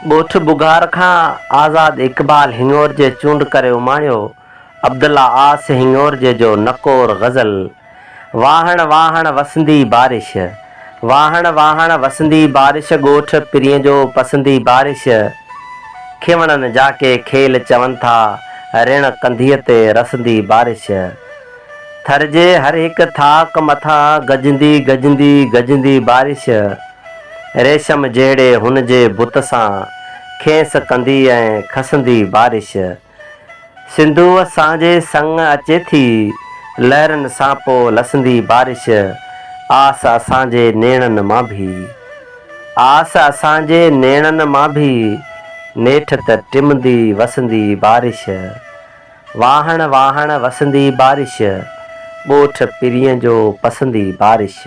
ڳوٺ ٻگهار کان آزاد اقبال هڱورجي چونڊ ڪري اماڻيو، عبدالله آس هڱورجي جو نڪور غزل، واهڻ واهڻ وسندي بارش، واهڻ واهڻ وسندي بارش ڳوٺ پرينء جو پسندي بارش، کيوڻن جا ڪي کيل چون ٿا، ريڻ ڪنڌيء تي رسندي بارش. ٿر جي هر هڪ ٿاڪ مٿان گجندي گجندي گجندي بارش، ريشم جهڙي هن جي بت سان کيس ڪندي ۽ کسندي بارش. سنڌوء سان جي سڱ اچي ٿي، لهرن سان پو لسندي بارش، آس اسان جي نيڻن مان ڀي. آس اسان جي نيڻن مان ڀي، نيٺ ته ٽمندي وسندي بارش. واهڻ واهڻ وسندي بارش، ڳوٺ پرينء جو پسندي بارش.